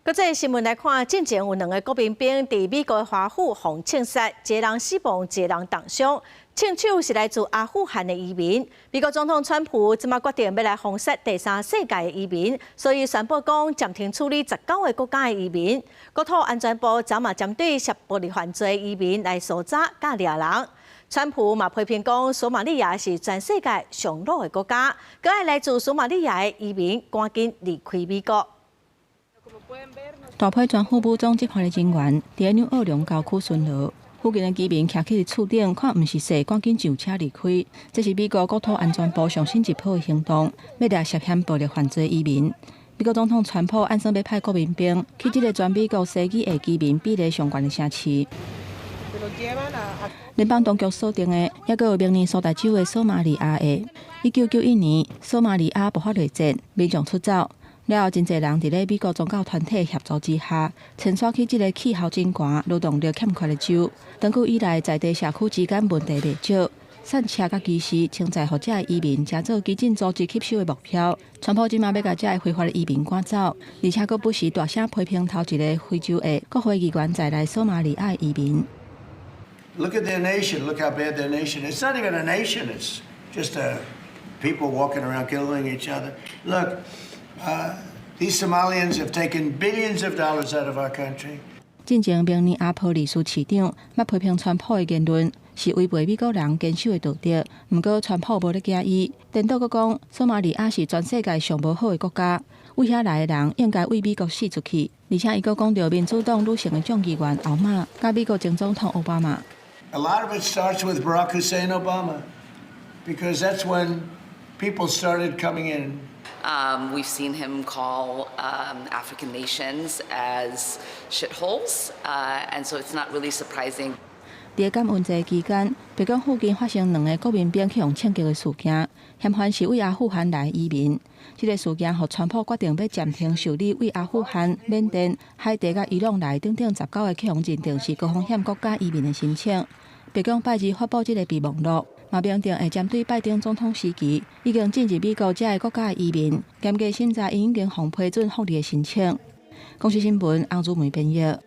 國際新聞來看，進前有兩个國民兵佇美國華府予槍殺，一个人死亡，一个人重傷。槍手是來自阿富汗的移民。美國總統川普這馬決定欲來封殺第三世界的移民，所以宣布講暫停處理19個國家的移民。國土安全部昨嘛針對涉暴力犯罪移民來搜查佮掠人。川普嘛批評講，索馬利亞是全世界上老的國家，閣愛來自索馬利亞的移民趕緊離開美國。大批全副武裝執法的人員佇紐奧良郊區巡邏，附近的居民徛起佇厝頂，看毋是勢，趕緊上車離開。這是美國國土安全部上新一波的行動，欲掠涉嫌暴力犯罪移民。美國總統川普按算欲派國民兵去這个全美國西語裔居民比例上懸的城市。聯邦當局鎖定的，猶閣有明尼蘇達州的索馬利亞裔。1991年，索馬利亞爆發內戰，民眾出走。了後，真濟人佇咧美國宗教團體協助之下，遷徙去這个氣候真寒、勞動力欠缺的州。長久以來，在地社區之間問題袂少，散赤佮歧視，潛在予這个移民成做激進組織吸收的目標。川普這馬欲共這个非法的移民趕走，而且閣不時大聲批評頭一个非洲裔國會議員在內索馬利亞的移民。 Look at their nation. Look how bad their nation is. It's not even a nation. It's just a people walking around killing each other. Look. These Somalians have taken billions of dollars out of our country. 進前明尼阿波利斯市長捌批評川普的言論是違背美國人堅守的道德，毋過川普無咧驚伊，顛倒閣講索馬利亞是全世界上無好的國家，對遐來的人應該為美國死出去。而且伊閣講著民主黨女性的眾議員奧馬，佮美國前總統奧巴馬。 A lot of it starts with Barack Hussein Obama, because that's when people started coming in. We've seen him call African nations as shitholes, and so it's not really surprising. 佇感恩節期間，白宮附近發生兩个國民兵去予槍擊的事件，嫌犯是對阿富汗來的移民。這个事件予川普決定欲暫停受理對阿富汗、緬甸、海地佮伊朗來等等19個去予認定是高風險國家移民的申請。白宮拜二發布這个備忘錄，嘛明定會針對拜登總統時期已經進入美國這个國家的移民，嚴格審查𪜶已經予批准福利的申請。公視新聞翁祖梅編譯。